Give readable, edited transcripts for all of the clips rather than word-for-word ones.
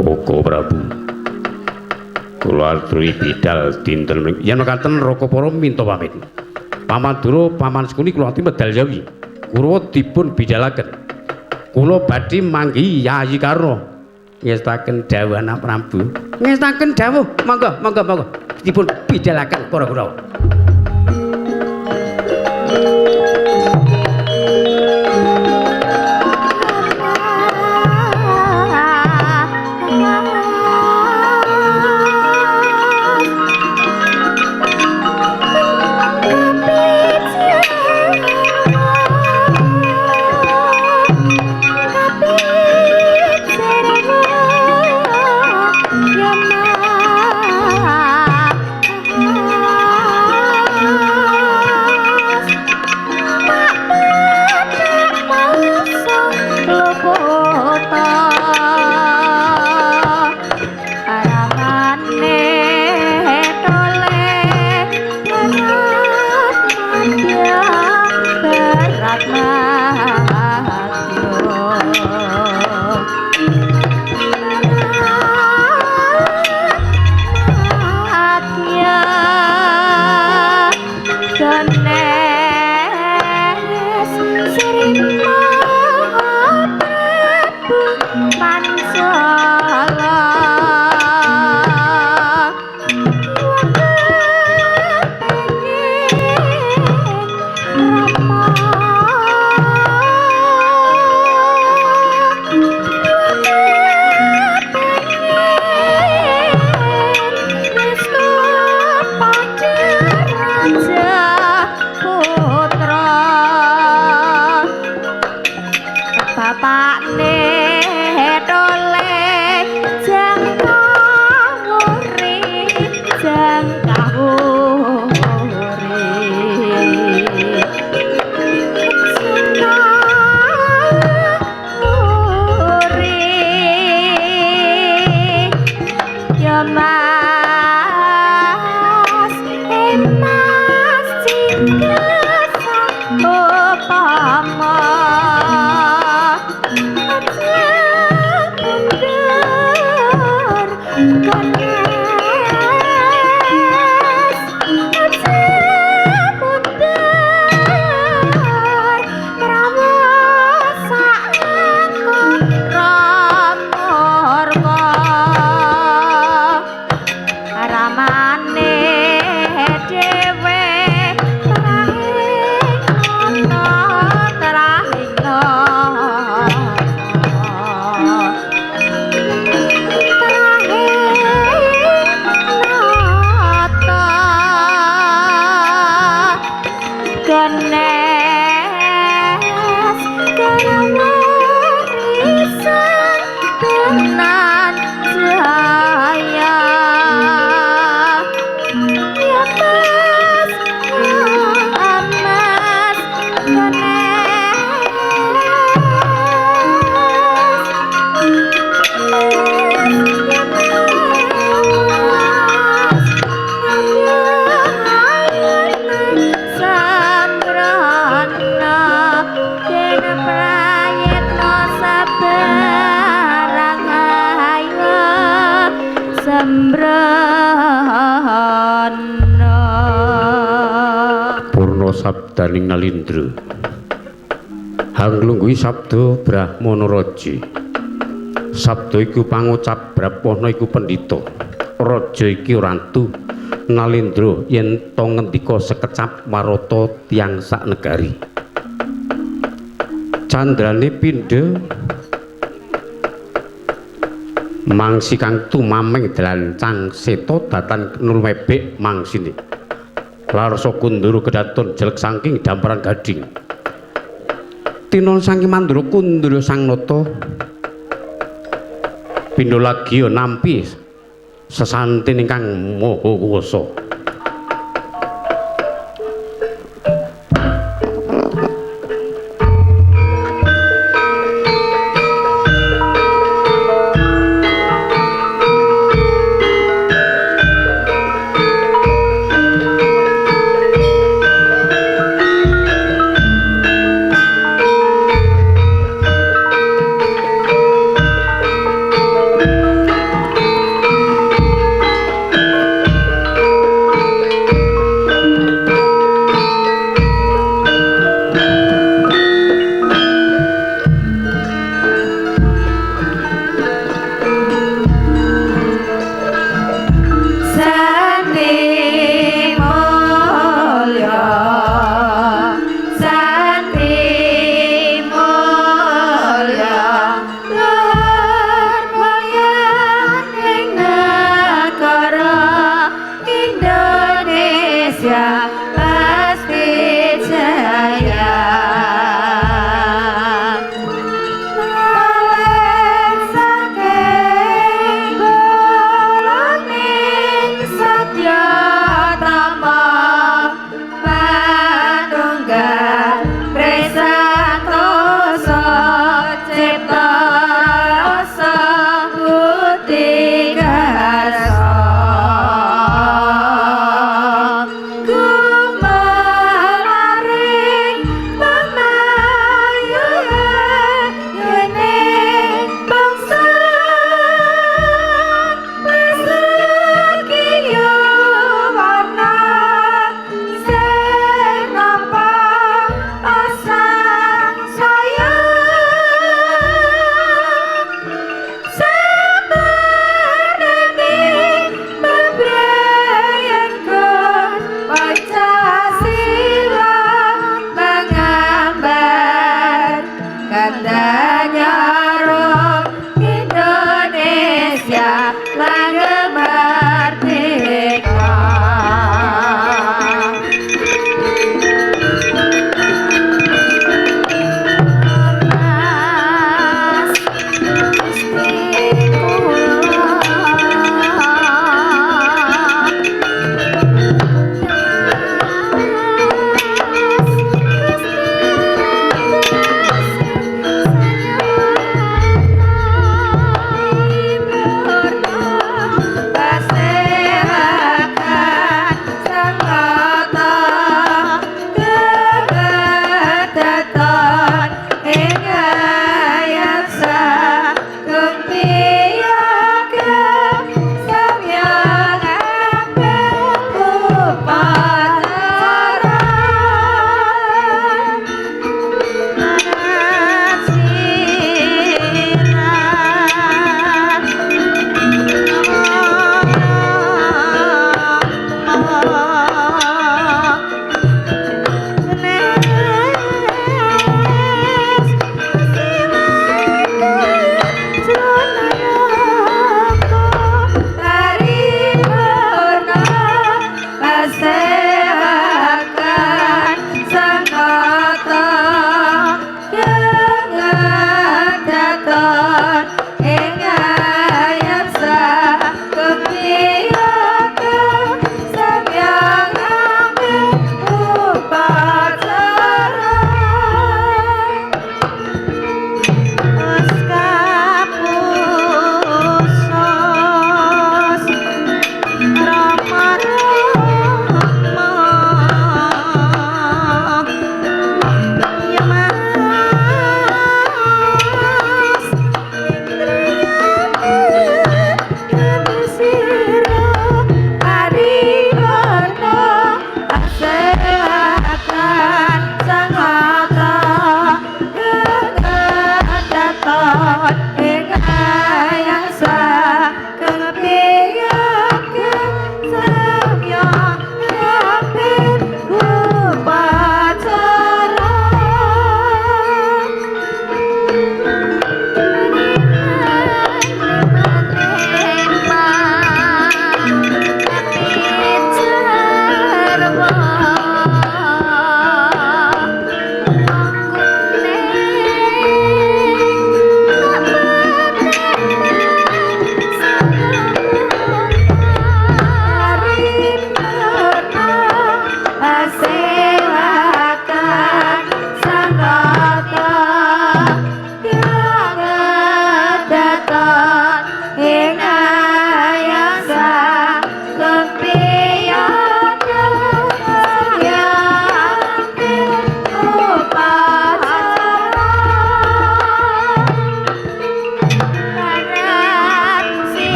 Koko Prabu. Kula aturi bidal dinten mriki. Yen mekaten Raka para minta pamit. Paman Dura, Paman Sekuni kula ati medal Jawi. Kurawa dipun bidalaken. Kula badhe manggihi Yayi Karna. Ngestaken dawuh anak Prabu. Ngestaken dawuh, monggo monggo monggo. Dipun bidalaken para Kurawa. Sabdaning Nalindra. Hanglungguhi sabda Brahmana Raja. Sabda iku pangucap Brahmana iku pendhita. Raja iki rantu Nalindra yen ta ngendika sekecap warata tiyang sak negari. Candrane pindha mangsi kang tumameng dlancang seta datan nulmebek mangsine. Larsa kundura kedaton jelek saking damparan gading. Tinon saking mandura kundura sang nata. Pindha lagi nampi sesanten ingkang maha kuwasa.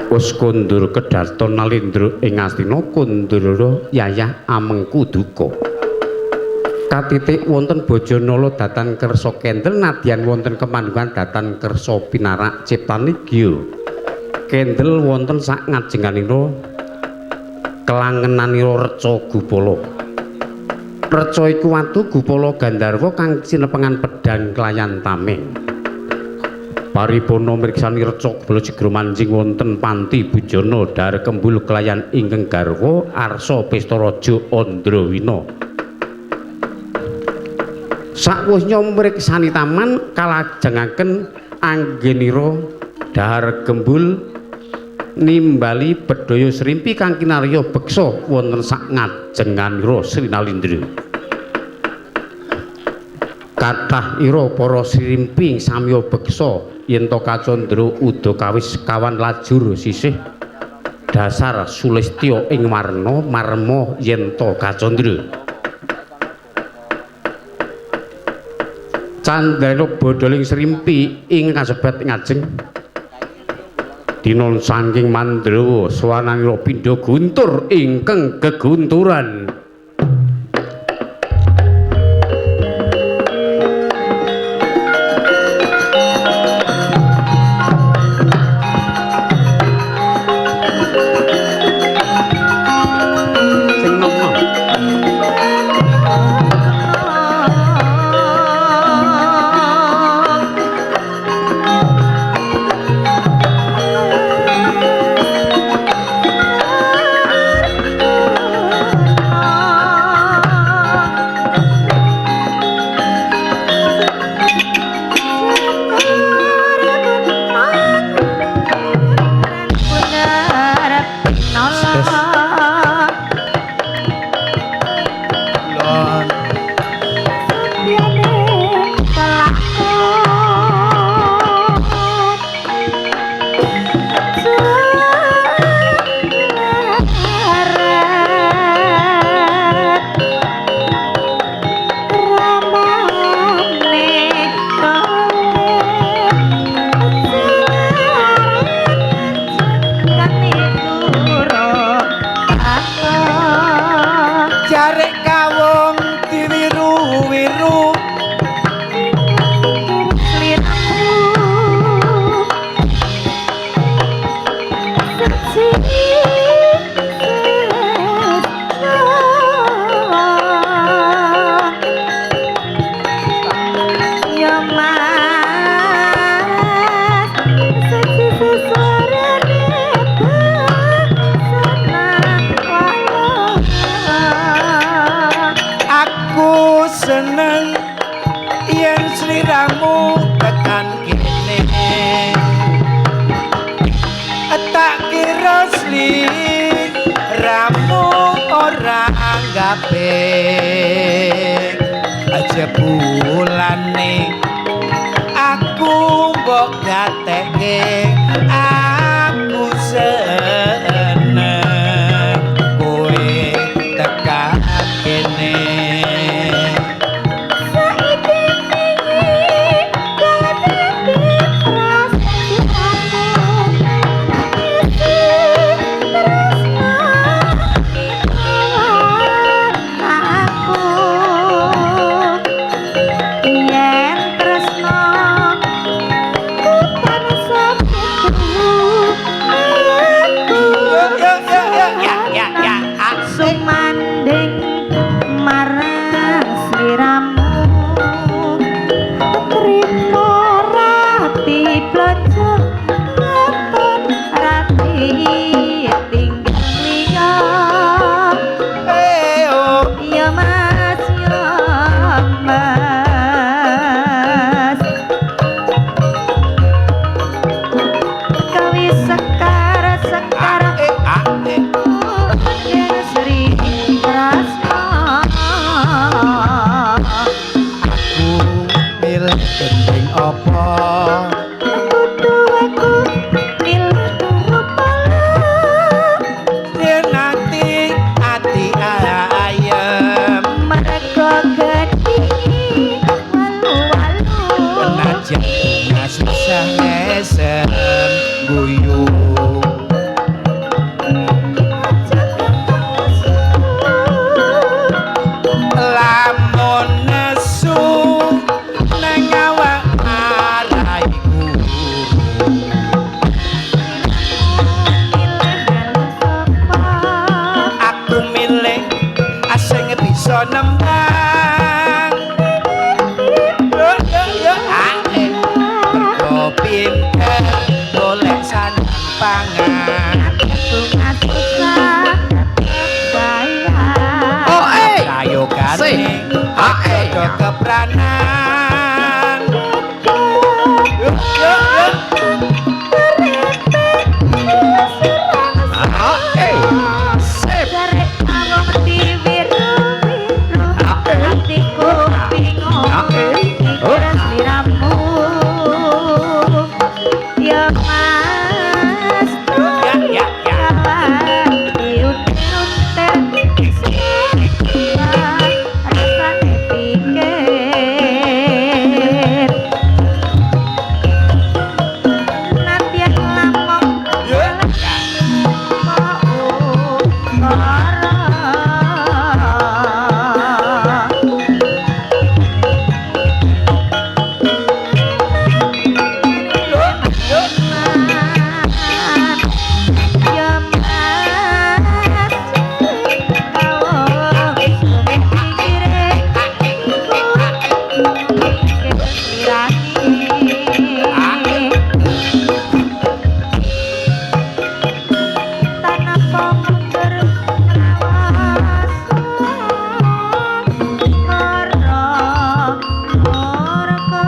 Wis kondur kedaton Nalendra ing Astina kondurara yayah amengku duka. Katitik wonten Bojanala datan kersa kendel nadyan wonten kemandungan datan kersa pinarak ciptane gya. Kendel wonten sak ngajenganira kelangenanira Reca Gupala. Reca iku watu Gupala Gandharwa kang cinepengan pedhang kelayan tameng. Paripurna mriksani Reca Gupala jegra manjing wonten panti bujana dhahar kembul kelayan ingkang garwa arsa pesta raja Andrawina. Sakwusnya mriksani taman kalajengaken anggenira dhahar gembul nimbali bedhaya srimpi kang kinarya beksa wonten sak ngajenganira Sri Nalindra. Kathah ira para srimpi samya beksa yen to kacandra udakawis kawan lajur sisih dasar sulistya ing warna marma yen to kacandra. Candra bodholing srimpi ing kasebat ngajeng dinon saking Mandrawa swananira pindha guntur ingkang gegunturan. Jebulane aku mbok gatekke aku seneng kowe tekan kene. Saiki wingi gawe prasetyo aku tresno aku yen tresno ku tansah aku Ya ya sumanding marang sliramu trimo rati blonjo waton rati tinggal liya. Ya Mas, ya Mas, kawi sekar sekar yen Sri Tresna. Aku milih gending apa Kudu aku milih turu pala yen ati ati ayem mergo gedhi walu-walu najan susah ngesem guyu. Kepranang. Yuk, yuk, yuk. Jare awong diwiru-wiru, atiku bingung mikir sliramu. Ya Mas, Ya, ya, ya. diuntir-untir rasane pikir. Nadyan lamong Yuk. mau lara. Yuk, yuk. Ya Mas, kawong sumeh pikire iku mikir slirane. Tanapa mundur ngawas mara murka.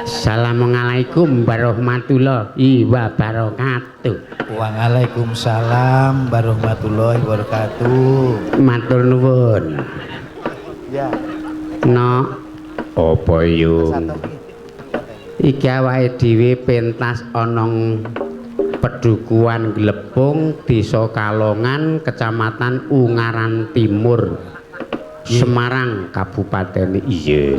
Assalamualaikum warahmatullahi wabarakatuh. Waalaikumsalam warahmatullahi wabarakatuh. Matur nuwun. Ya. No, apa yung? Iki awake dhewe pentas ana Pedukuhan Glepung, Desa Kalongan, Kecamatan Ungaran Timur, Semarang, Kabupaten. Iya.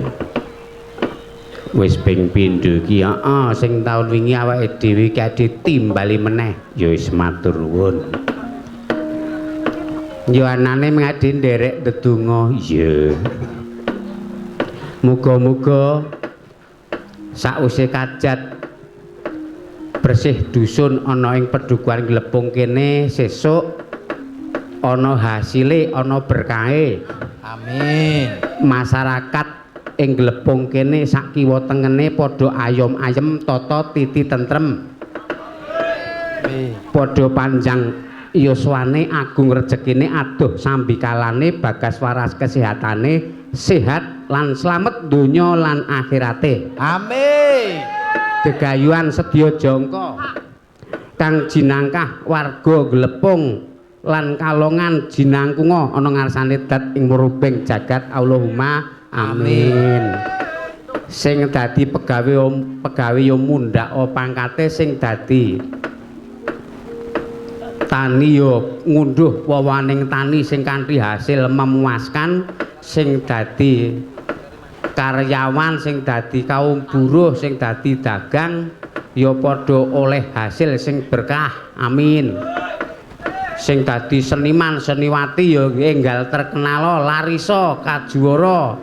Wis ping pindho iki, heeh, sing taun wingi awake dhewe iki ditimbali meneh. Ya wis matur nuwun. Ya anane mengadi nderek ndedonga. Iya. Muga-muga sakwise kajat bersih dusun ana ing Pedukuhan Glepung kene sesuk ana hasile, ana berkahe. Amin. Masyarakat ing Glepung kene sak kiwa tengene padha ayom-ayem, tata titi tentrem, Amin. padha panjang yuswane, agung rejekine, aduh sambikalane, bagas waras kesehatane, sehat lan slamet donya lan akhirate. Amin. Gegayuhan sedya jangka kang jinangkah warga Glepung lan Kalongan jinangkunga ana ngarsane dat ing murubing jagat. Allahumma amin. Sing dadi pegawe pegawe yo mundhak pangkate, sing dadi tani yo ngunduh wawaning tani sing kanthi hasil memuaskan, sing dadi karyawan, sing dadi kaum buruh, sing dadi dagang ya padha oleh hasil sing berkah. Amin. Sing dadi seniman seniwati ya enggal terkenal, larisa kajuara,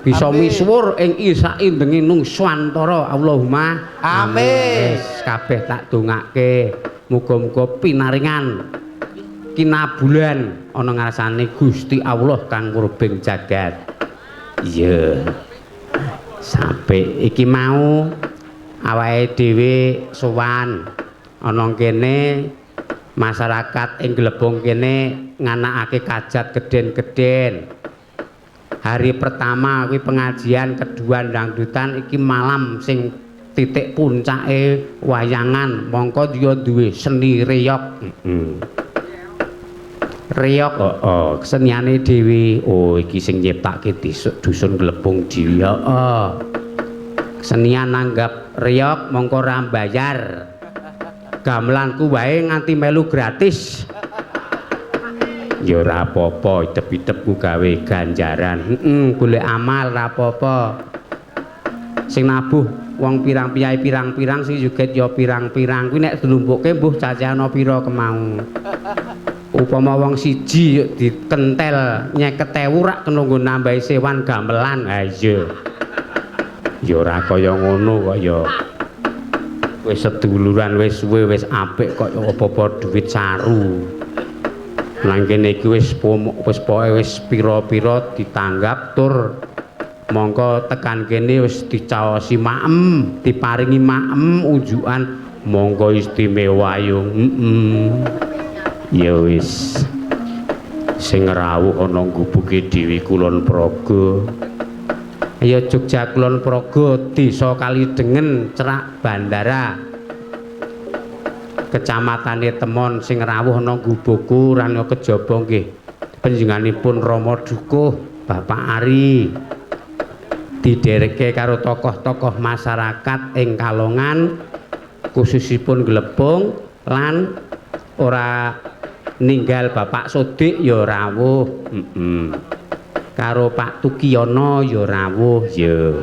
bisa Amin. misuwur ing saindenge nusantara. Allahumma Amin. Wis kabeh tak dongake muga-muga pinaringan kinabulan ana ngarsane Gusti Allah kang murbeng jagat. Iya. Sampai iki mau awake dhewe sowan ana kene, masyarakat ing Glebong kene nganakake kajat gedhen-gedhen. Hari pertama kuwi pengajian, kedua dangdutan, iki malam sing titik puncake wayangan, mongko yo duwe seni reyog. Heeh. Reyog, heeh, keseniane dhewe. Oh, iki sing nyiptake dusun Glepung dhewe. Heeh. Kesenian nanggap reyog mongko ora mbayar. Gamelanku wae nganti melu gratis. Ya ora apa-apa, idep-idep ku gawe ganjaran. Heeh, golek amal ora apa-apa. Sing nabuh wong pirang piyai pirang-pirang, sing joget ya pirang-pirang. Kuwi nek dilumpukke mbuh cacahana pira kemau. Upama wong siji yuk dikentel 50.000 rak kena nggo nambahi sewan gamelan. Ha iya. Ya ora kaya ngono kok ya. Wis seduluran wis suwe wis apik kok apa-apa duit saru. Nang kene iki wis wis pokoke wis pira-pira ditanggap tur mongko tekan kene wis dicaosi maem, diparingi maem unjukan mongko istimewa yo. Heeh. Ya wis. Sing rawuh ana gubuke dhewe Kulon Progo. Ya Jogja Kulon Progo, Desa Kalidengen, cerak bandara. Kecamatane Temon sing rawuh ana gubukku rana kejaba nggih. Panjenenganipun Rama Dukuh, Bapak Ari. Didereke karo tokoh-tokoh masyarakat ing Kalongan, khususipun Glepung lan ora ninggal Bapak Sodik ya rawuh. Karo Pak Tukiyono ya rawuh ya.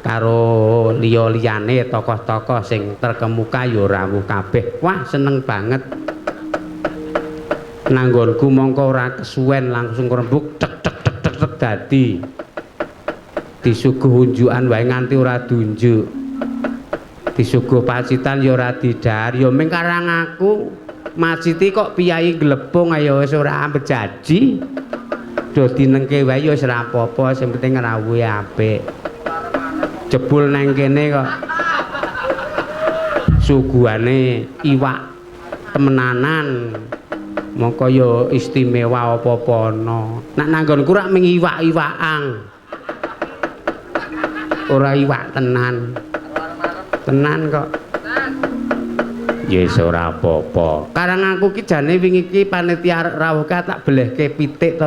Karo liya-liyane tokoh-tokoh sing terkemuka ya rawuh kabeh. Wah, seneng banget. Nanggonku mongko ora kesuwen langsung rembug tek tek tek tek tek dadi. Disuguh unjukan wae nganti ora diunjuk. Disuguh pacitan ya ora didhahar. Ya ming karang aku maciti kok piyayi glepung ayo wis ora bejaji. Do dinengke wae ya wis ora apa-apa, sing penting rawuhe apik. Jebul nang kene kok suguhane iwak temenanan. Mongko ya istimewa apa-apa ana. Nek nanggonku rak ming iwak-iwakan. Ora iwak tenan. Tenan kok. Ya wis ora apa-apa. Karang aku ki jane wingi iki panitia rawuh ka tak belehke pitik ta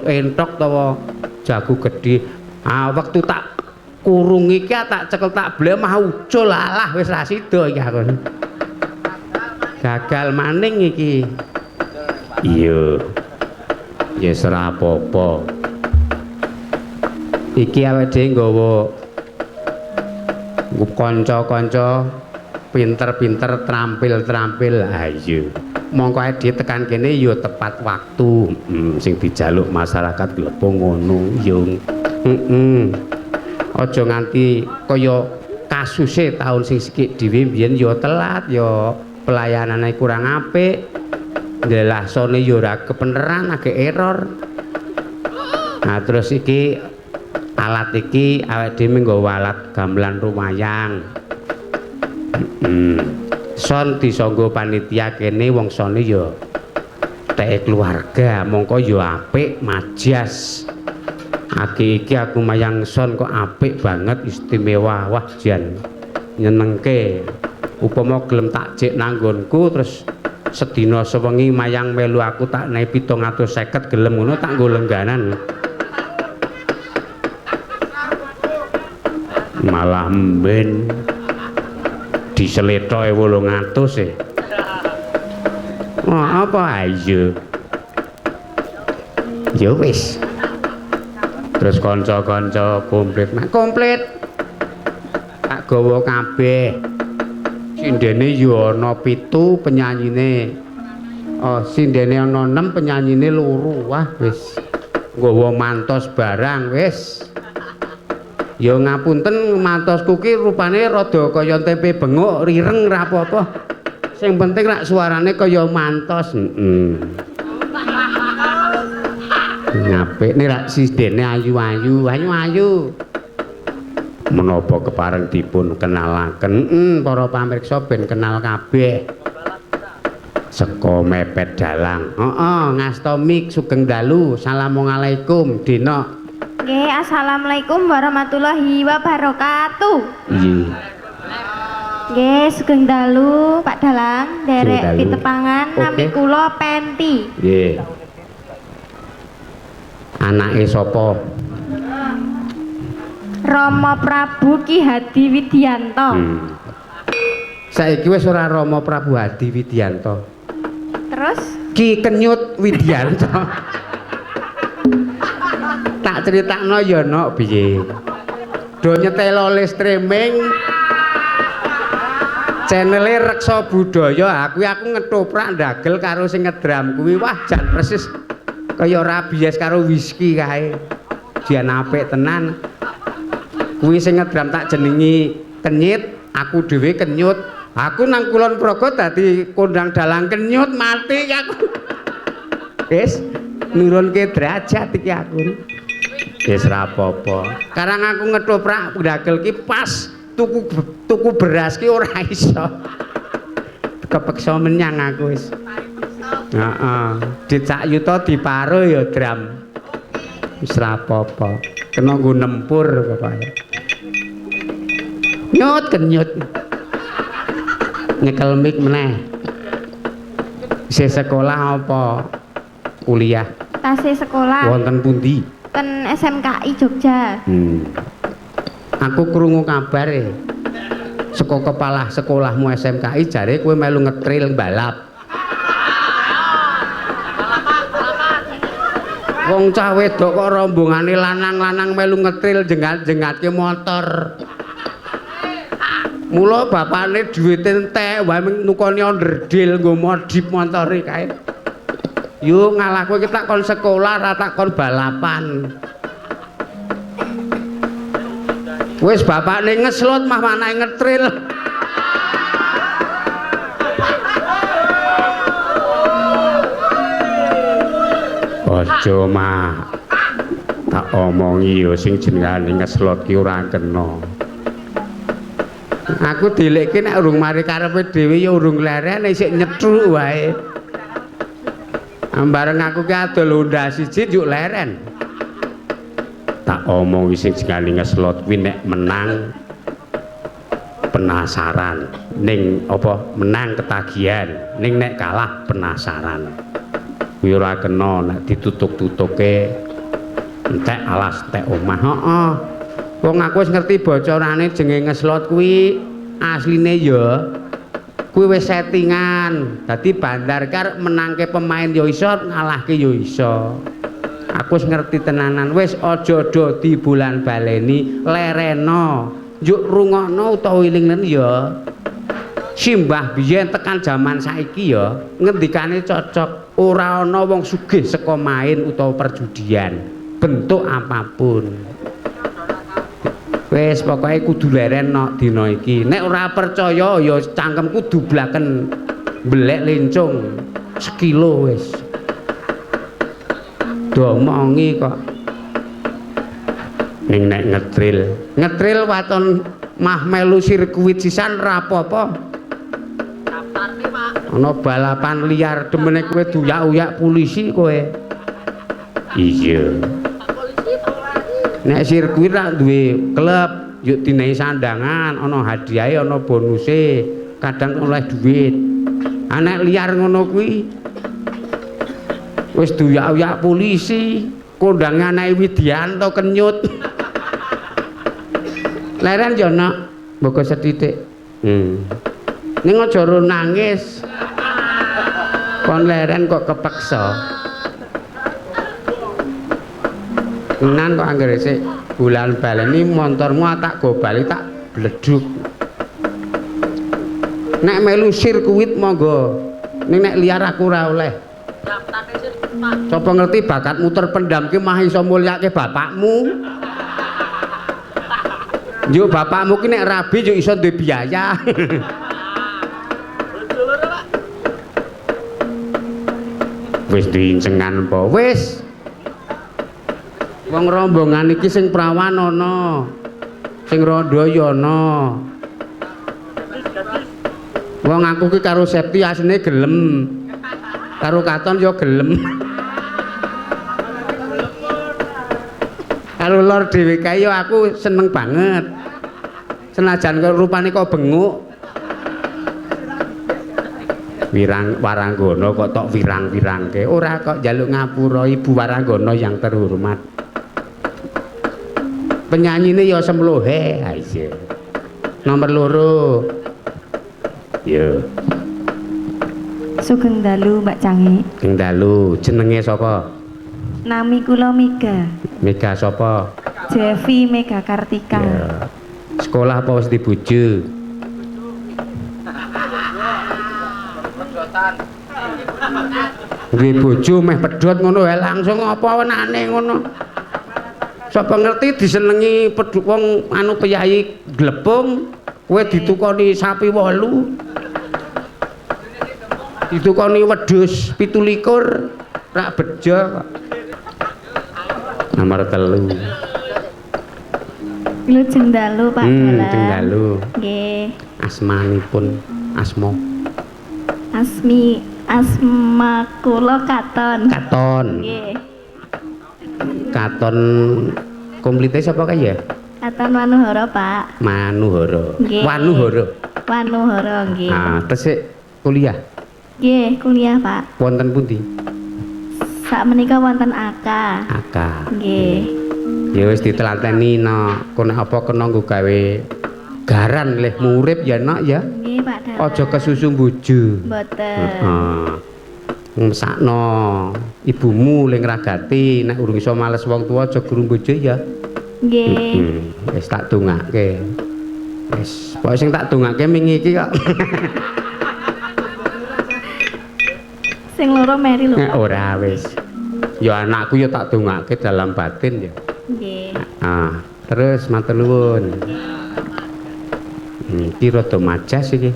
entok utawa jago gedhe. Ah wektu tak kurung iki tak cekel tak bleh mah ucul alah wis ra sida iki aku. Gagal maning iki. Iya. Ya wis ora apa-apa. Iki awake dhewe nggawa kanca-kanca pinter-pinter, terampil-terampil. Ayo. Mongko ae dhewe tekan kene ya tepat waktu. Sing dijaluk masyarakat Glepung ngono, yo. Aja nganti kaya kasuse taun sing sikik dhewe mbiyen ya telat, ya pelayanane kurang apik. Ndelasone ya ora kebeneran, agek error. Nah, terus iki alat iki awake dhewe nggawa alat gamelan rumayang. Son disangga panitia kene wong sone ya teke keluarga, mongko ya apik majas. Aki iki aku mayang son kok apik banget, istimewa. Wah jan nyenengke. Upama gelem tak jek nanggonku terus sedina sewengi mayang melu aku tak naik 750 gelem ngono tak nggo lengganan. Malah mben diselethoke 800 e. Wah, apa ayo. Ya wis. Terus kanca-kanca komplit. Mak komplit. Tak gawa kabeh. Sindene ya ana 7 penyanyine. Oh, sindene ana 6 penyanyine 2. Wah, wis. Nggawa mantos barang wis. Ya ngapunten mantosku ki rupane rada kaya tempe benguk rireng ra apa-apa. Sing penting rak suarane kaya mantos. Ngapik nek rak sindene ayu-ayu, ayu-ayu. Menapa kepareng dipun kenalaken para pamirsa ben kenal kabeh. Seka mepet dalang. Heeh, ngasta mik sugeng dalu. Assalamualaikum Dina. Nggih, assalamualaikum warahmatullahi wabarakatuh. Nggih. Nggih, sugeng dalu Pak Dalang, nderek pitepangan nami kula Penti. Nggih. Anake sapa? Rama Prabu Ki Hadi Widianto. Saiki wis ora Rama Prabu Hadi Widianto. Terus? Ki Kenyut Widianto. Tak critakno ya nok piye. Do nyetelo le streaming channele Reksa Budaya. Aku ngetoprak ndagel karo sing ngedram kuwi. Wah, jan persis kaya rabies karo whisky kae. Jan apik tenan. Kuwi sing ngedram tak jenengi Kenyit, aku dhewe Kenyut. Aku nang Kulon Progo dadi kondang dalang Kenyut mati aku. Wis nurunke derajat iki aku. Wis ra apa-apa. Karang aku ngetoprak ndagel ki pas tuku beras ki ora iso. Kepeksa menyang aku wis. Heeh. Dit sak yuta diparo ya, Dram. Wis ra apa-apa. Kena nggo nempur pokoke. Nyut kenyut. Nyekel mik meneh. Isih sekolah apa kuliah? Tasih sekolah. Wonten pundi? Ten SMKI Jogja. Aku krungu kabare saka kepala sekolahmu SMKI jare kowe melu ngetril balap. Wong cah wedok kok rombongane lanang-lanang melu ngetril jengat-jengatke motor. Mula bapakne duwite entek wae nukoni onderdil nggo modif montore kae. Yo ngalah kowe iki tak kon sekolah ra tak kon balapan. Wis bapakne ngeslot mah manahe ngetril. Aja mah. Tak omongi yo sing jenengane ngeslot ki ora kena. Aku dilekke nek urung mari karepe dhewe ya urung leren isih nyethuk wae. Bareng aku ki adol Honda siji njuk leren. Tak omongi sing jenengane ngeslot kuwi nek menang penasaran, ning apa menang ketagihan, ning nek kalah penasaran. Kuwi ora kena nek ditutuk-tutuke entek alas entek omah. Heeh. Wong aku wis ngerti bocorane jenenge ngeslot kuwi asline ya kuwi wis settingan. Dadi bandar kar menangke pemain ya iso, ngalahke ya iso. Aku wis ngerti tenanan. Wis aja do dibulan baleni, lereno. Njuk rungokno utawa eling-eling ya. Simbah biyen tekan jaman saiki ya, ngendikane cocok. Ora ana wong sugih saka main utawa perjudian, bentuk apapun. Wis pokoke kudu leren nok dina iki. Nek ora percaya ya cangkemku dublaken mbelek lencung sekilo wis. Domongi kok. Ning nek ngetril, ngetril waton mah melu sirkuit sisan ra apa-apa. Ana balapan liar demene kowe duyak-uyak polisi kowe. Iya. Nek sirkuit rak duwe klub, yuk dinehi sandangan, ana hadiahe, ana bonuse, kadang oleh duit. Ah nek liar ngono kuwi wis duyak-uyak polisi, kondange anake Widianto kenyut. Leren yo nak, mboko sethithik. Ning aja nangis. Kon leren kok kepeksa. Tenan kok anggere sik bulan baleni montormu tak go bali tak bleduk. Nek melu sirkuit monggo. Ning nek liar aku ora oleh. Sapa ngerti bakatmu terpendam ki mah iso mulyake bapakmu. Yo bapakmu ki nek rabi yo iso duwe biaya. Wis diincengan apa wis. Wong rombongan iki sing prawan ana, sing rondo ya ana. Wong aku ki karo Septi asline gelem. Karo Katon ya gelem. Karo lor dhewe kae ya aku seneng banget. Senajan kok rupane kok benguk. Wirang Waranggana kok tok wirang-wirangke. Ora kok njaluk ngapura Ibu Waranggana yang terhormat. Penyanyine ya semlohe. Ha iya. Nomor 2. Yo. Sugeng dalu Mbak Cangi. Sugeng dalu. Jenenge sapa? Nami kula Mega. Mega sapa? Jevi Mega Kartika. Ya. Sekolah apa wis dibojo? Duwe bojo meh pedhot ngono wae langsung apa wenane ngono. Sapa ngerti disenengi pedhuk wong anu priyayi glepung, kowe ditukoni sapi 8. Ditukoni wedhus 27 rak bejo kok. Nomor 3. Wilujeng dalu Pak Dalang. Jeng dalu. Nggih. Asmanipun asma. Asmi asma kula Katon. Katon. Nggih. Katon komplite sapa kae ya? Katon Wanuhara, Pak. Manuhara. Nggih. Wanuhara. Wanuhara nggih. Ah, tesik kuliah Nggih, kuliah, Pak. Wonten pundi? Sakmenika wonten AK. AK. Nggih. Ya wis ditelateni no, kono apa kena nggo gawe garan leh murid ya nak ya. Nggih, Pak Dalang. Aja kesusu bojo. Mboten. Heeh. Ngesakno ibumu le ngragati nek urung iso males wong tuwa aja guru bojo ya. Nggih. Wis tak dongake. Wis, pokoke sing tak dongake wingi iki kok. Sing loro meri lho, Pak. Ora wis. Ya anakku ya tak dongake dalam batin ya. Nggih. Ah, terus matur nuwun. Iki rada majas iki.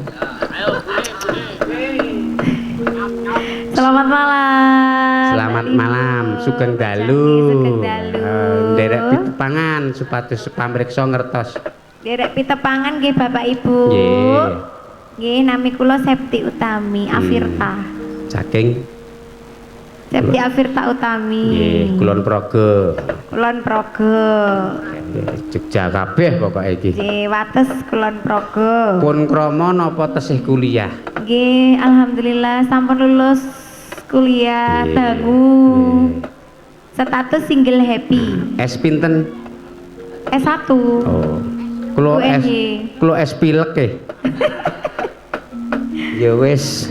Selamat malam. Selamat Mbak malam, Ibu. sugeng dalu. Sugeng dalu. Nderek pitepangan supados pamriksa ngertos. Nderek pitepangan nggih Bapak Ibu. Nggih. Nggih, nami kula Septi Utami Afirta. Saking Septi Afirta Utami. nggih, Kulon Progo. Kulon Progo. Jogja kabeh pokoke iki. Nggih, wates Kulon Progo. Pun krama napa tesih kuliah? Nggih, alhamdulillah sampun lulus kuliah Nggih. dangu. Nggih. Status single happy. S pinten? S1. Oh. Kula S UNY. kula S pilek e. Ya wis.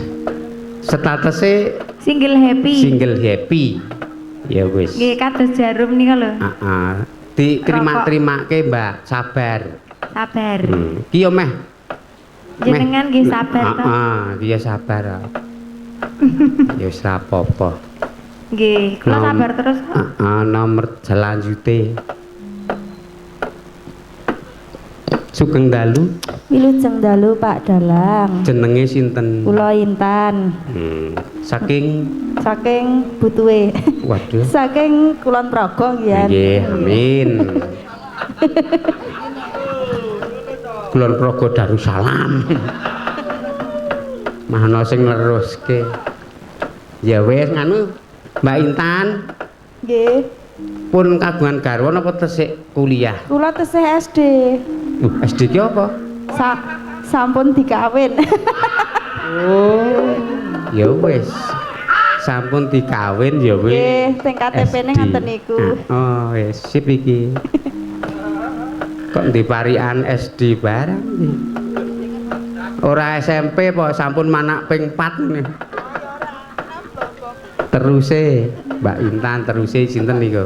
Statuse Single happy. single happy. Ya wis. Nggih, kados jarum nika lho. Heeh. Diterima-terimake, Mbak, sabar. Sabar. Ki yo meh. Jenengan nggih sabar to. Heeh, ki yo sabar. Ya wis ra apa-apa. Nggih, kula sabar terus kok. Heeh, nomor selanjute. Sugeng dalu, Wilujeng dalu Pak Dalang. Jenenge sinten? Kula Intan Saking saking Butuwe. Waduh. Saking Kulon Progo nggih. Nggih, amin. Kulon Progo Darussalam. Mahana sing neruske. Ya wis nganu Mbak Intan Nggih. Pun kagungan garwa napa tesik kuliah? Kula tesih SD. SD ki apa? Sampun dikawin. Oh, ya wis. Sampun dikawin ya wis. Nggih, sing KTP-ne SD. ngoten niku. Oh, wis sip iki. Kok ndiparikan SD barang iki. Ora SMP apa sampun manak ping 4 ngene. Teruse Mbak Intan, teruse sinten niku?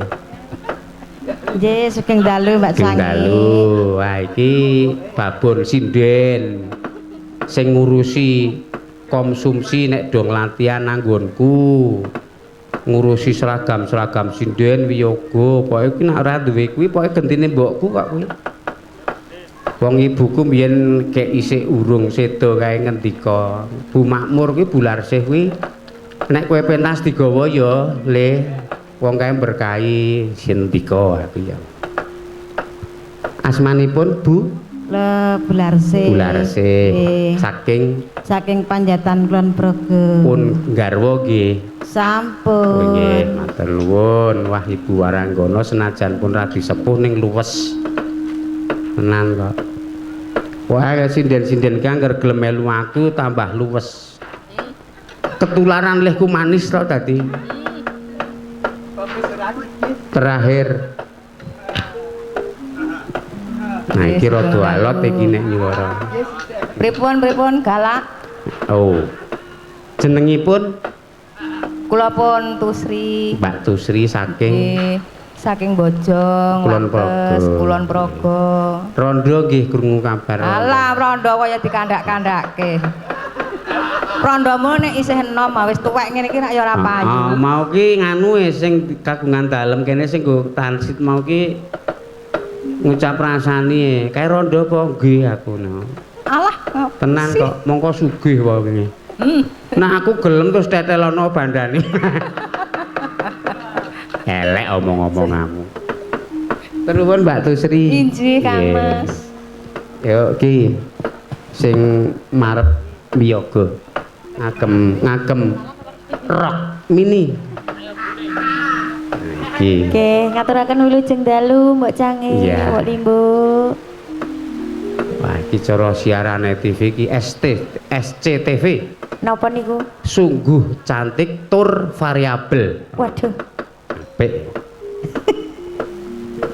Nggih, sugeng dalu Mbak Sugeng Sangi. dalu. Wah iki babon sinden sing ngurusi konsumsi nek do latihan nanggonku. Ngurusi seragam-seragam sinden wiyoga, pokoke ki nek ora duwe kuwi pokoke gentine mbokku kok kuwi. Wong ibuku mbiyen gek isih urung seda kae ngendika, Bu Makmur kuwi Bu Larsih kuwi nek kowe pentas digawa ya, Le. Wong kae berkahi sindika aku ya. Asmanipun Bu Le Bu Larsih. Bu Larsih. Nggih. Saking Saking Panjatan Kulon Progo. Pun garwa nggih. Sampun. Oh nggih, matur nuwun. Wah Ibu Waranggana senajan pun radi sepuh ning luwes. Tenan kok. Wah sinden-sinden ki angger gelem melu aku tambah luwes. Ketularan lehku manis tok dadi. Terakhir. Nah iki rada alot iki nek nyuwara. Pripun-pripun galak? Oh. Jenengipun Kula pun Tusri. Mbak Tusri saking Nggih, saking Bojong, Kulon Wates, Progo. Kulon Progo. Rondo nggih krungu kabar. Alah rondo kaya dikandak-kandake. Rondomu nek isih enom wis tuwek ngene iki rak ya ora payu. Mau ki nganu e sing kagungan dalem kene sing nggo transit mau ki ngucap rasane e. Kae rondo apa nggih aku no. Alah, Tenan sih? kok mongko sugih wae wingi. Nah aku gelem terus tetelono bandane. Elek omong-omonganmu. Terus Mbak Tusri. Injih Kang Nggih. Mas. Yo ki sing marep wiyaga. Ngagem ngagem rok mini. Iki. Nggih, ngaturaken wilujeng dalu Mbok Cange, Iya. Mbok Limbo. Wah, iki cara siarane TV iki SCTV. Napa niku? Sungguh cantik tur variabel. Waduh. Apik.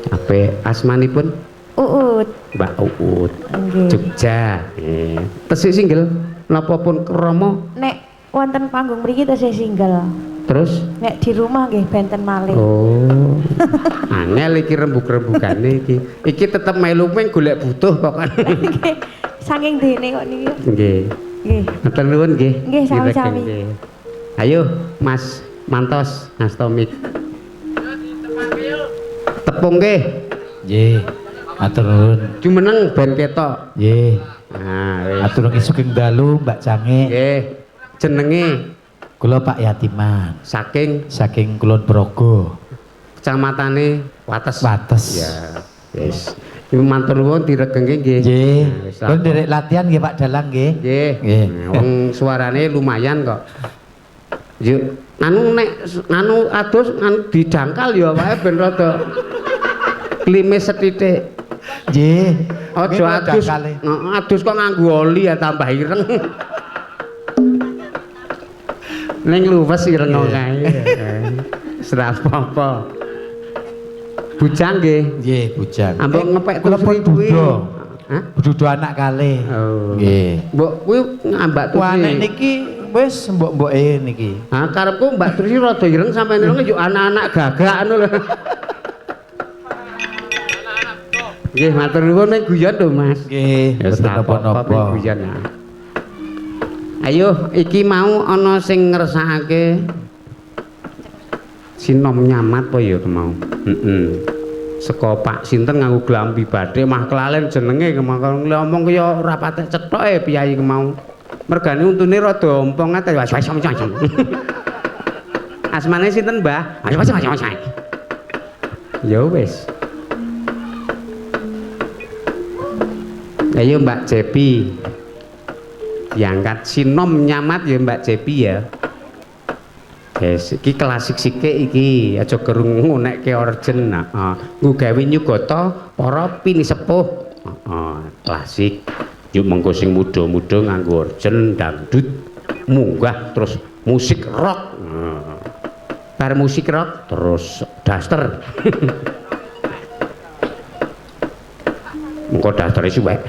Apik asmanipun Uut. Mbak Uut. Nggih. Jogja. Tesih single napa pun krama Nek wonten panggung mriki tesih single. terus Nek di rumah nggih benten malih. Oh. Angel iki rembug-rembugane iki. Iki tetep melu ming golek butuh pokoknya. Nggih. Saking dene kok niki. Nggih. Nggih. Matur nuwun nggih. Nggih, sami-sami. Nggih. Ayo Mas Mantos Astomik. Tepung nggih. Nggih. Matur nuwun. Jumeneng ben ketok. Nggih. Nah, wis. Matur nuwun sugeng dalu Mbak Cange. Nggih. Jenenge Kula Pak Yatiman saking saking Kulon Progo. kecamatane Wates. Wates. Ya, wis. Ibu matur nuwun diregengke nggih. Nggih. Nah, wis Kula nderek latihan nggih Pak Dalang nggih. Nggih. Nggih. Nah, wong suarane lumayan kok. Yuk, anu nek anu adus anu didangkal ya awake ben rada klimis sethithik. Nggih. Aja adus. Heeh, adus kok nganggo oli ya tambah ireng. Ning luwes ireng kae. Wis ora apa-apa. Bujang nggih. Nggih, bujang. Ambok ngepek kula pun kuwi. duda. Hah? Duda anak kalih. Oh. Nggih. Mbok kuwi ngambak Wah, nek Trusi. niki wis mbok-mboke niki. Ha karepku Mbak Trusi rada ireng sampe nireng yo anak-anak gagak ngono lho. Nggih, matur nuwun nek guyon lho, Mas. Nggih, Ya mboten napa-napa. guyon. ya. Ayo, iki mau ana sing ngersakake sinom nyamat apa ya mau. Heeh. Saka Pak sinten nganggo glambi bathik mah kelalen jenenge kemau ngomong kaya ora patek cethoke piyayi kemau. Mergane untune rada ompong ate. Asmane sinten, Mbah? Ya wis. Ayo Mbak Cepi. Diangkat sinom nyamat ya Mbak Cepi ya. Yes, iki klasik sikik iki, aja gerung ngonekke orjen. Heeh. Nggo gawe nyugata para pinisepuh. Heeh, klasik. Yuk mengko sing muda-muda nganggo orjen dangdut munggah terus musik rock. Heeh. Bar musik rock terus daster. Mengko dastere suwek.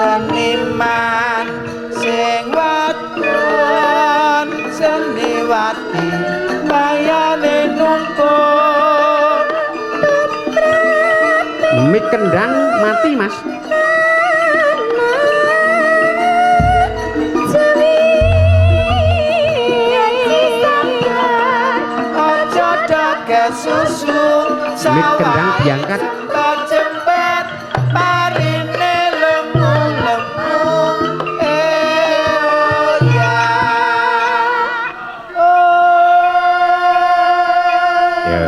Seniman sing wadon seniwati bayane nungkuk. Mik kendang mati, Mas. Aja dake susu Mik kendang diangkat. Jembat parine lemu-lemu. Eh ya. Oh. Ya.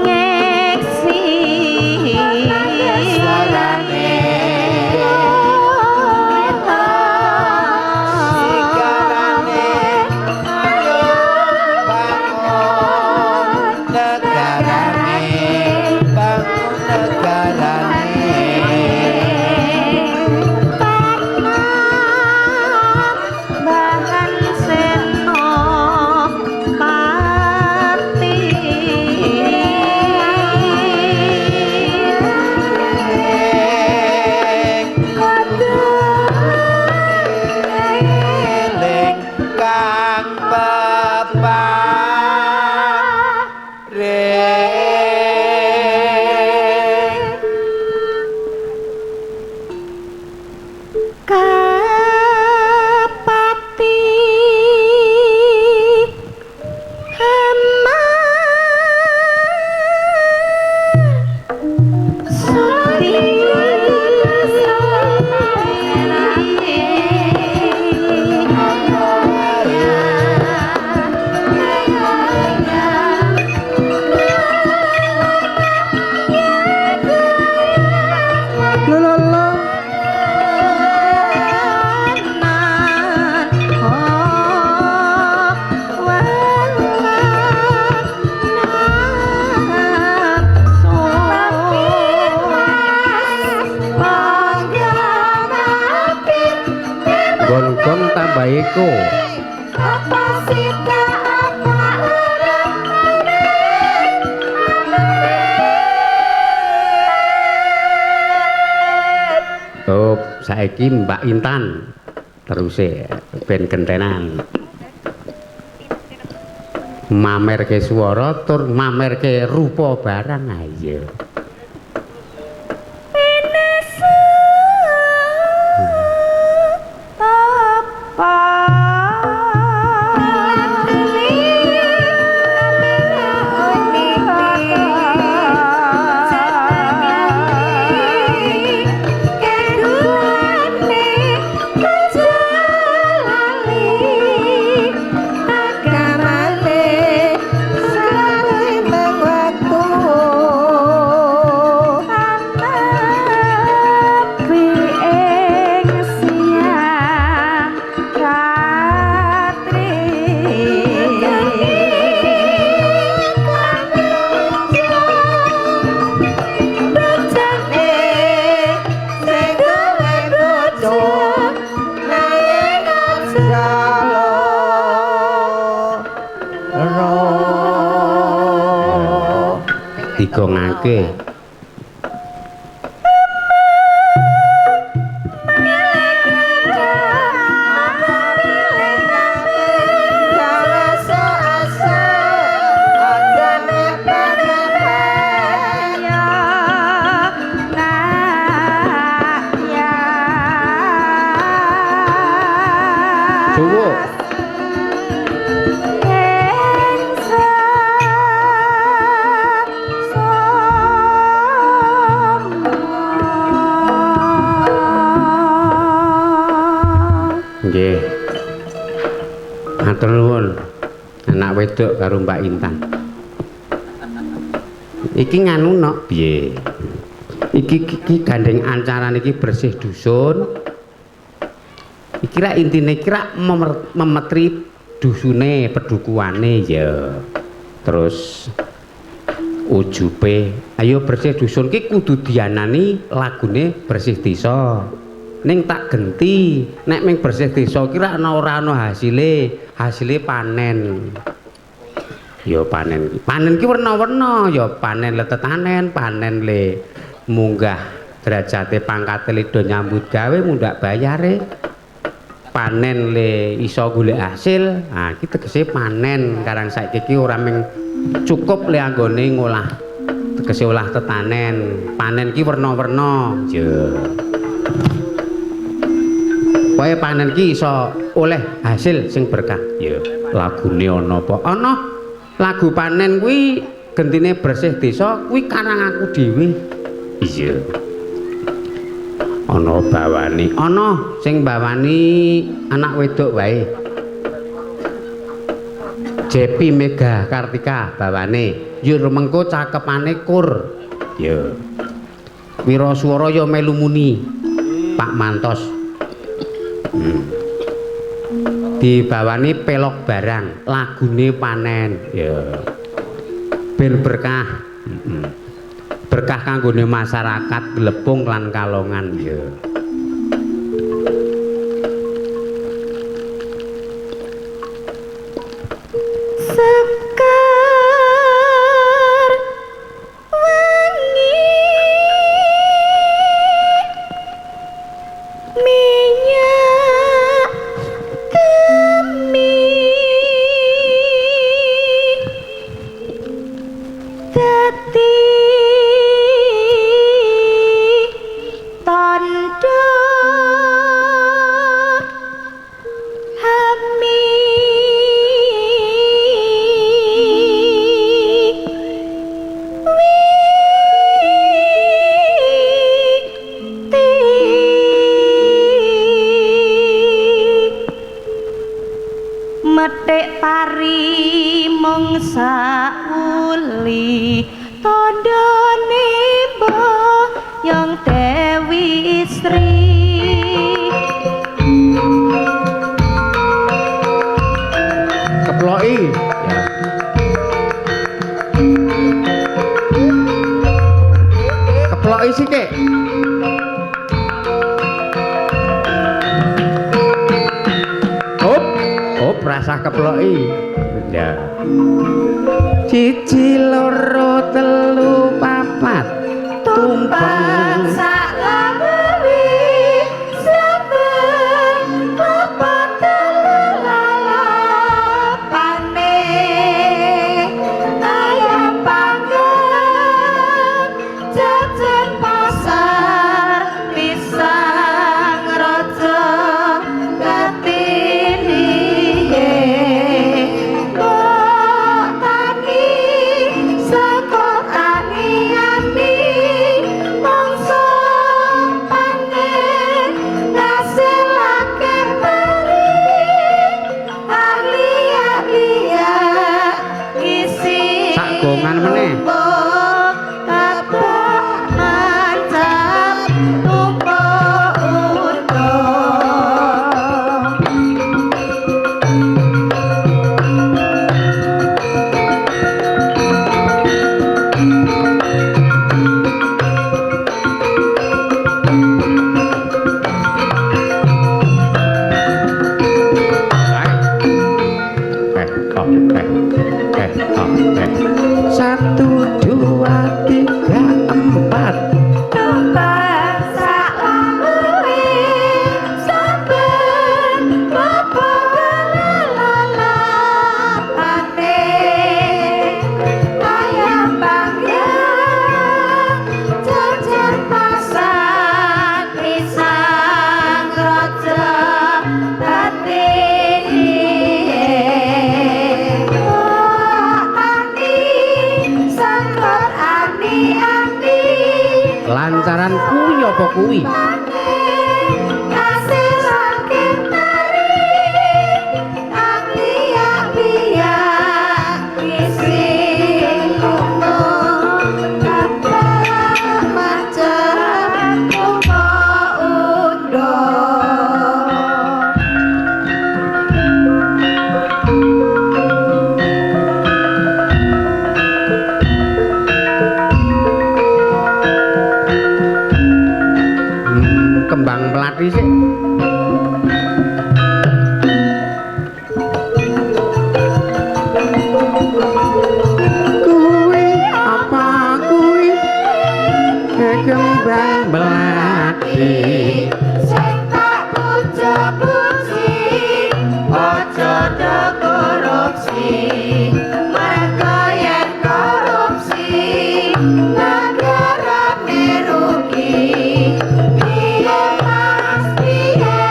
Ngeksi Suarane. Eko. Apa sita apa ora Oh, saiki Mbak Intan teruse ben gentenan. Mamerke swara tur mamerke rupa barang ayo. Digongake. Suwuk. Nggih. Matur nuwun. Anak wedok karo Mbak Intan. Iki nganu nok piye? Iki iki gandeng ancaran iki bersih dusun. Iki rak intine iki rak memetri dusune, pedukuane ya. Terus ujube, ayo bersih dusun ki kudu dianani lagune bersih desa. Ning tak genti, nek ming bersih desa ki rak ana ora ana hasile, hasile panen. Ya panen. Panen ki werna-werna, ya panen le tetanen, panen le munggah derajate pangkate le do nyambut gawe mundhak bayare. Panen le iso golek hasil. Ha iki tegese panen. Karang saiki ki ora ming cukup le anggone ngolah, tegese olah tetanen. Panen ki werna-werna. Ya. Pokoke panen ki iso oleh hasil sing berkah. Ya, lagune ana apa? Ana. Lagu panen kuwi gentine bersih desa kuwi karang aku dhewe. Iya. Ana bawani, ana sing bawani anak wedok wae. Jepi Mega Kartika bawane. Yur mengko cakepane kur. Ya. Wiraswara ya melu muni. Pak Mantos. Dibawani pelok barang, lagune panen. Ya. Ben berkah. Berkah kanggone masyarakat Glepung lan Kalongan. Ya. Sekar wangi minyak temi dadi tandha hami witi metik pari mung sauli tandhane boyong Dewi Sri. Keploki. Ya. Keploki sithik. Hop. Rasah keploki. Ya. 1 2 3 4 tumpeng sak lawewi saben papat telu lalapane ayam panggang jajan pasar pisang raja ketinihe mbok tani saka tani-ani mangsa panen ngasilake pari ahli-ahliya ngisi Sak gongan meneh. tumpuk kabeh macam tumpuk untung. Satu, dua, tiga, empat. Tumpeng sak lawewi saben papat lalapane ayam panggang jajan pasar pisang raja batinihe mbok tani sangkot ani-ani Lancaran kuwi apa kuwi? Ngasilake tari ang liyak-liyak ngisi lumbung kabeh macam tumpuk undung. Kembang melati sik. Kuwi apa kuwi? Kembang melati. Sing tak puja-puji aja do korupsi merga yen korupsi negarane rugi piye mas piye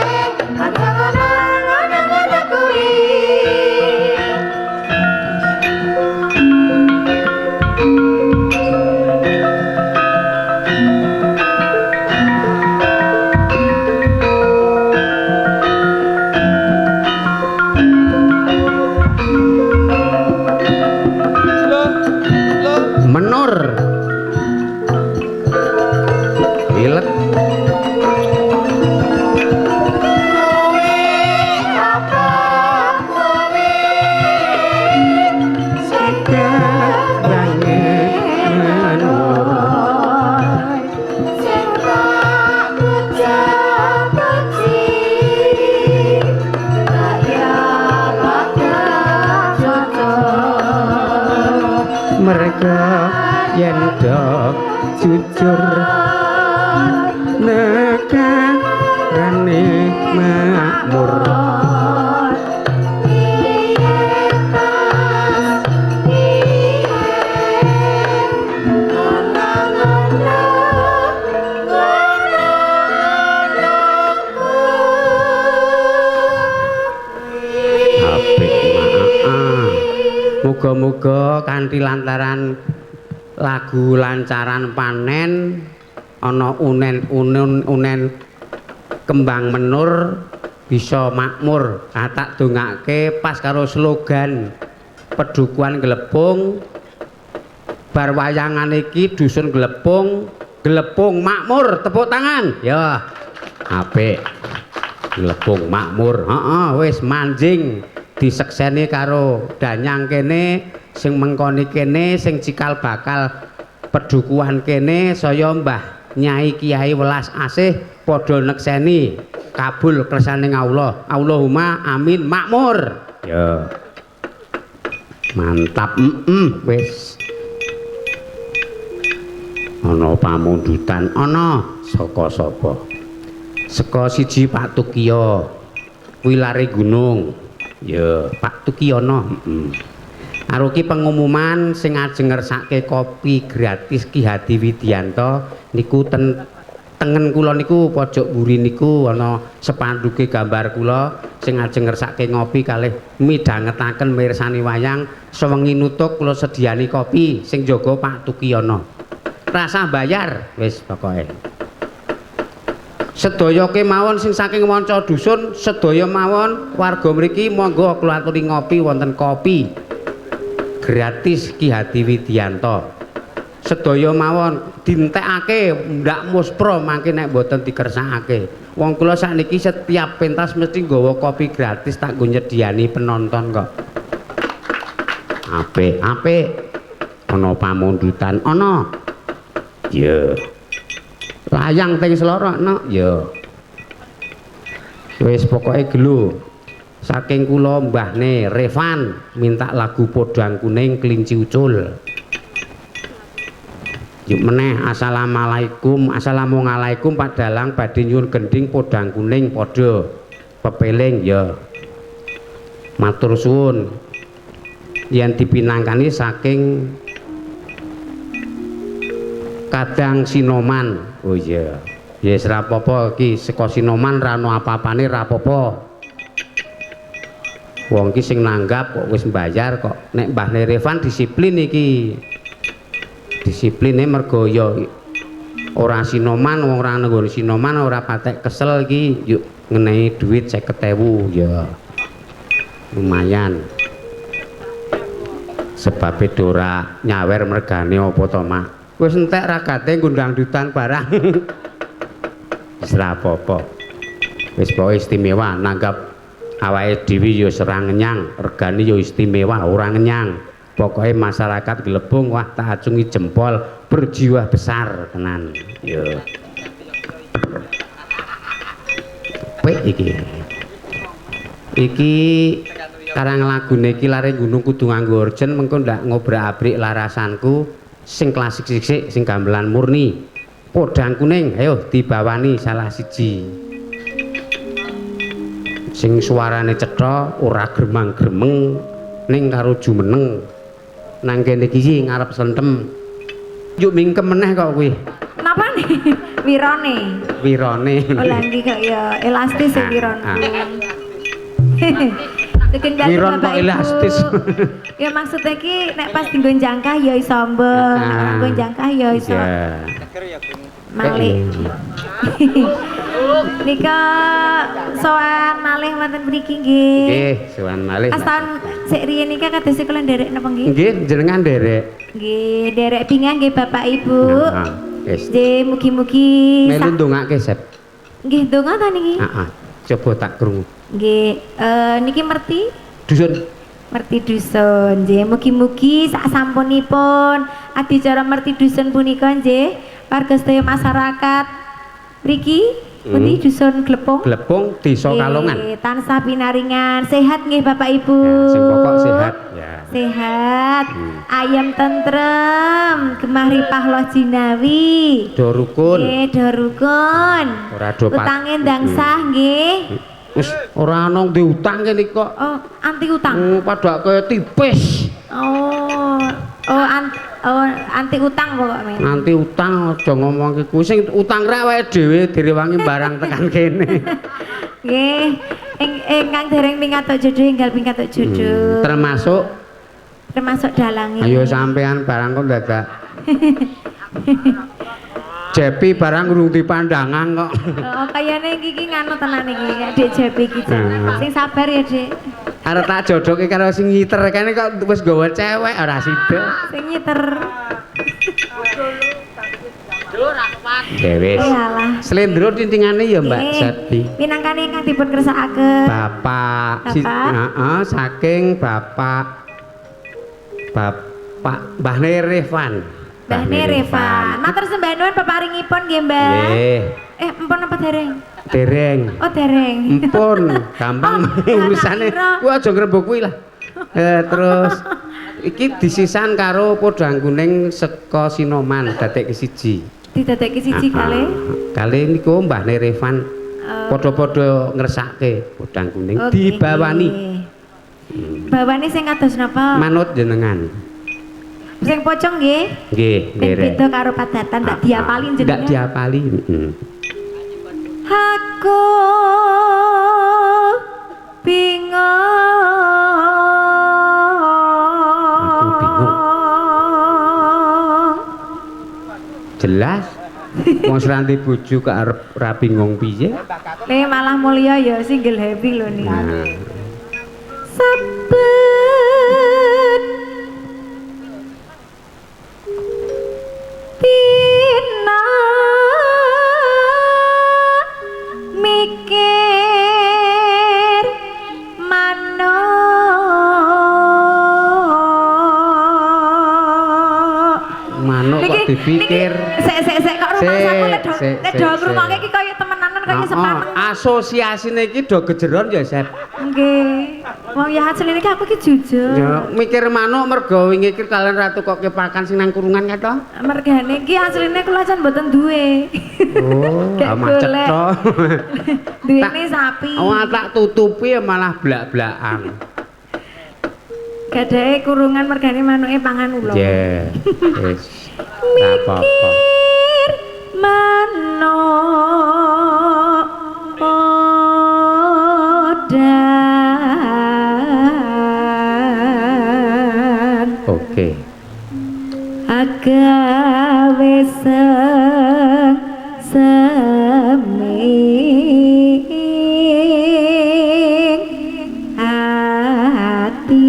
aja ngono ngono ngono kuwi. Menur. Wilet. Kuwi apa kuwi sing Kembange menur. Sing tak puja-puji kaya padha cocok Mereka yen do jujur negarane makmur. Piye mas piye ngono ngono ngono ngono kuwi. Apik maa. Muga-muga kanthi lantaran lagu lancaran panen ana unen-unun unen kembang menur bisa makmur. Ah, tak dongake pas karo slogan Pedukuhan Glepung bar wayangan iki dusun Glepung, Glepung makmur. Tepuk tangan. Ya. Apik. Glepung makmur. Heeh, wis manjing disekseni karo danyang kene sing mengkoni kene sing cikal bakal pedukuhan kene saya Mbah Nyai Kiai welas asih padha nekseni kabul kersane Allah. Allahumma amin makmur. Ya. Mantap, wis. Ana pamundutan ana saka sapa? Saka siji Pak Tukiyo. Kuwi lare gunung. Ya, Pak Tukiyono, heeh. Aruki pengumuman sing ajeng ngersake kopi gratis Ki Hadi Widianto niku ten tengen kula niku pojok mburi niku ana sepanduke gambar kula sing ajeng ngersake ngopi kalih midhangetaken mirsani wayang sewengi nutuk kula sediani kopi sing jaga Pak Tukiyono. Rasah bayar wis pokoke. Sedaya kemawon sing saking manca dusun sedaya mawon warga mriki monggo kula aturi ngopi wonten kopi gratis Ki Hadi Widianto. Sedaya mawon dintekake ndak muspro mangke nek mboten dikersakake. Wong kula sakniki setiap pentas mesti nggawa kopi gratis tak nggo nyediani penonton kok. Apik, apik. Ana pamundutan ana. Ya. Layang teng Seloro ana ya. Wis pokoke gelo. Saking kula Mbahne Revan minta lagu Podang Kuning Kelinci Ucul. Yuk meneh assalamualaikum, assalamualaikum Pak Dalang badhe nyuwun gendhing Podang Kuning padha pepeling ya. Matur suwun. Yen dipinangkani saking Kadang Sinoman. Oh iya. Ya wis ra apa-apa iki saka Sinoman ra ono apa-apane ra apa-apa. Wong iki sing nanggap kok wis mbayar kok. Nek Mbahne Revan disiplin iki. Disipline mergo ya ora Sinoman, wong ora nggone Sinoman ora patek kesel iki yuk ngenehi dhuwit 50.000 ya. Lumayan. Sebabe ora nyawer mergane apa to, Mak? Wis entek ragate ngundang dutan barang. Wis ra apa-apa. Wis pokoke istimewa nanggap awake dhewe ya ora ngenyang, regane ya istimewa ora ngenyang. Pokoke masyarakat Glebung wah tak acungi jempol berjiwa besar tenan. Ya. Apik iki. Iki karang lagune iki lare gunung kudu nganggo orjen mengko ndak ngobrak-abrik larasanku sing klasik sisik sing gamelan murni. Podang Kuning ayo dibawani salah siji. Sing suarane cetha ora gremang-gremeng ning karo jumeneng. Nang kene iki ngarep sentem. Yuk mingkem meneh kok kuwi. Napa nih? Wirone. Wirone. Oh lha iki kok ya elastis ya wiron. Wiron kok elastis. Ya maksudnya iki nek pas dienggo jangkah ya iso mbeng, nek ora nggo jangkah ya iso. Malik. Nika sowan malih wonten mriki nggih. Nggih, sowan malih. Astan sik riyen nika kados kula nderek napa nggih? Nggih, jenengan nderek. Nggih, nderek bingah nggih Bapak Ibu. Heeh. Nggih, mugi-mugi melu ndongake, Sep. Nggih, ndonga ta niki? Heeh. Coba tak krungu. Nggih, niki merti dusun. Merti dusun. Nggih, mugi-mugi sak sampunipun adicara merti dusun punika nggih, warga sedaya masyarakat mriki pundi dusun Glepung? Glepung Desa Kalongan. Tansah pinaringan sehat nggih Bapak Ibu. Ya, sing pokok sehat ya. Sehat, ayam tentrem, gemah ripah loh jinawi. Do rukun. Nggih, do rukun. Ora do utange ndang sah nggih. Wis ora ana diutang kene kok. Oh, anti utang. Padake tipis. Oh, oh, anti utang pokoknya. Anti utang aja ngomong kuwi sing utang ra awake dhewe direwangi barang tekan kene. Nggih, ingkang dereng pingkatuk jodoh enggal pingkatuk jodoh. Termasuk dalange. Ayo sampean barang kok dadak. Jepi barang urung dipandangan kok. Oh, kayane iki nganu tenan iki, Dik Jepi iki. Sing sabar ya, Dik. Arep tak jodohke karo sing ngiter kene kok wis nggawa cewek ora sida. Sing ngiter. Ya wis. Slendro tintingane ya Mbak Sati. Minangkane ingkang dipun kersakaken. Bapak heeh saking Bapak Bapak Mbah Revan. Mbah Revan. Matur sembah nuwun peparingipun nggih, Mbah. Nggih. Empun apa dereng? Dereng. Oh, dereng. Empun, gampang Oh, urusane. tak kira. Kuwi aja ngrembug kuwi lah. Terus iki disisan karo podang kuning saka Sinoman dadekke siji. Didadekke siji kali. Kali niku Mbahne Revan Oh. padha-padha ngersake podang kuning Oke, dibawani. nggih. Bawani sing kados napa? Manut jenengan. Sing pocong nggih. Nggih, Ben nderek. beda karo padatan ndak diapali Ndak jenengan. diapali. Heeh. Aku bingung. Aku bingung. Jelas. Wong sranti bojo kok arep ra bingung piye? Le malah mulia ya single happy lho nih. Nah. Saben dina mikir manuk. Manuk kok dipikir. Sek sek sek kok rumangsaku Sik, lek do sik, lek do sik, ngrungokke sik. iki kaya temenanan kaya Oh, sepaneng. asosiasine iki do gejeron ya, Sep. Nggih. Wong ya asline iki aku iki jujur. Ya, mikir manuk mergo wingi iki kalian ratu kok kepakan sing nang kurungan kae to? Mergane iki asline kula jan mboten duwe. Oh, Gak macet golek. to. Duwene sapi. Oh, tak tutupi ya malah blak-blakan. Gadahe kurungan mergane manuke pangan ula. Nggih. Wis. Ora apa-apa. Mikir manuk odan. Oke. Agawe seng seming ati.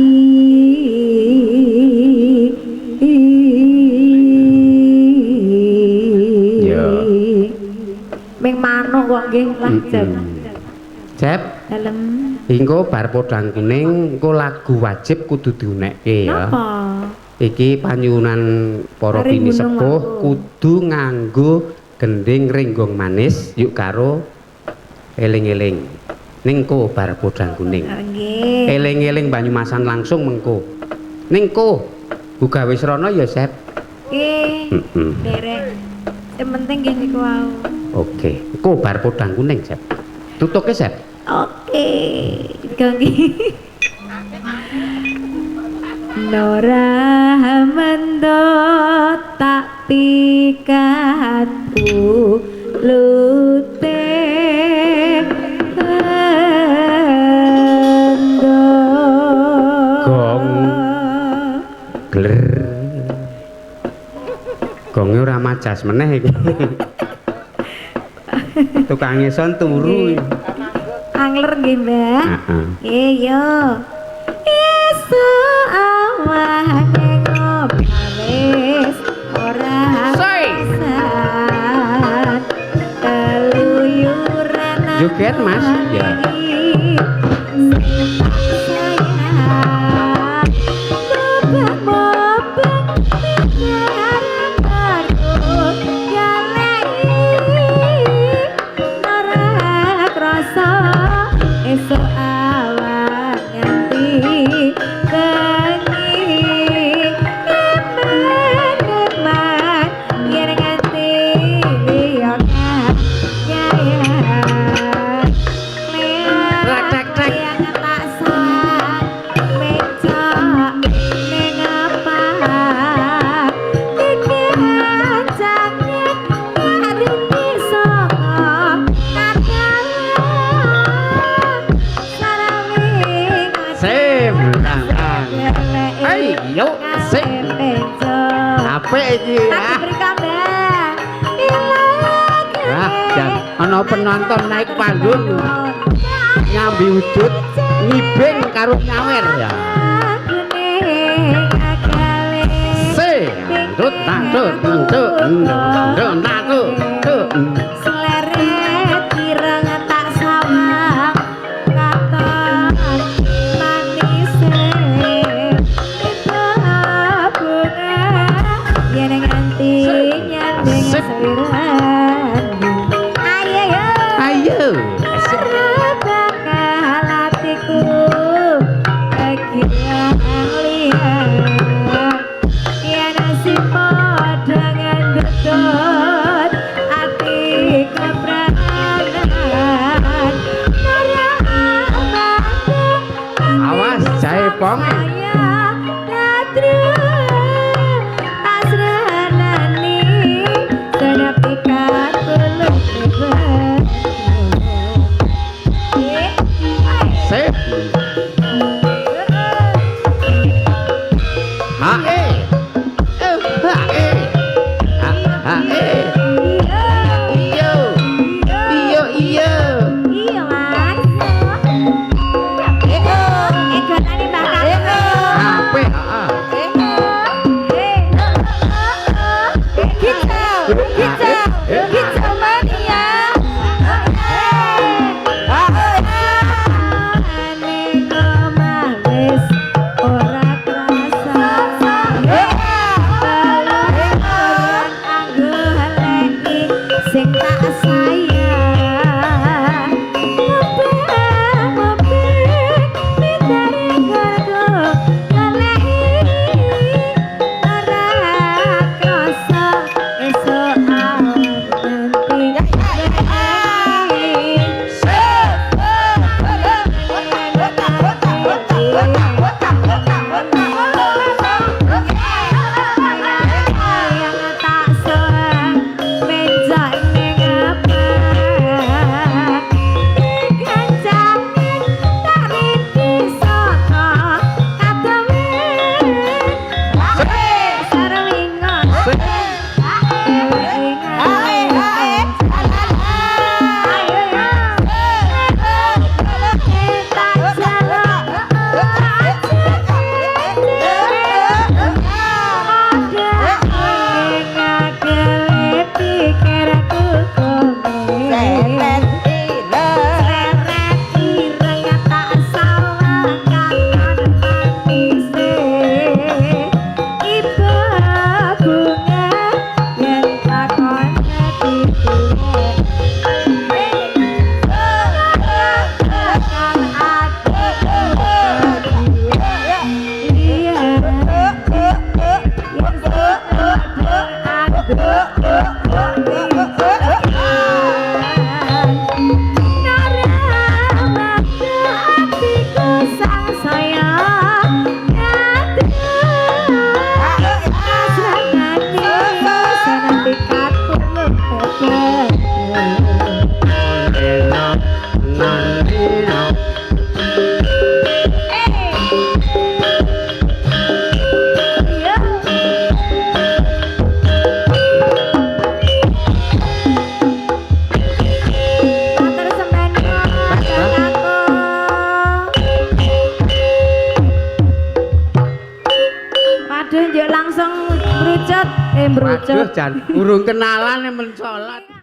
Ya. Ming manuk kok nggih lah jam. Cep, Dalem. engko bar podang kuning engko lagu wajib kudu diunekke ya. Napa? Iki panyuwunan para Mari pini gunung sepuh aku. kudu nganggo gending renggong manis yuk karo eling-eling. Ningko bar podang kuning. Oh, Nggih. Eling-eling Banyumasan langsung mengko. Ningko uga wis rono ya, Sep. Nggih. Heeh. Derek. Sing penting nggih niku wau. Oke. Engko bar podang kuning, Sep. Tutuke, Sep. Oke, ganggi. Nora mendot tak pikat lute Gong. Gler. Gonge ora majas meneh iki. Tukang son turu. Angler nggih, Mbah. Heeh. Nggih, yo. Iso awane ngobawis ora Soi. pisan. Keluyuran Joget, Mas. Ya. Esok awan nganti bengi eman-eman yen nganti liya nyayang Trek, trek, trek. tak sak meja ning apa iki ajange arine saka kadang sarawe Sip, tang tang. Ayo, sip. Apik iki. Tak Ah. diberi kabar. Wah, jan ana penonton naik panggung nyambi udut ngibing karo nyawer ya. Se, tut tang tut tut tut tang tut tut. Seleret ireng tak sawang katon manise itu bunga yen nganti nyanding Sip. seliran. Ayo. Kicau, kicau mania. Ning omah wis ora krasa. Telung anggo heleki sing tak sayang. Mobile mitare nggonku goleki ora krasa esuk awan nanti. Yang tak soang menjak ning apa kancane tak rindi saka kateme sarwinga. Matur sembah Waduh, njuk langsung mrucut, Waduh mrucut. jan urung kenalan mencolat.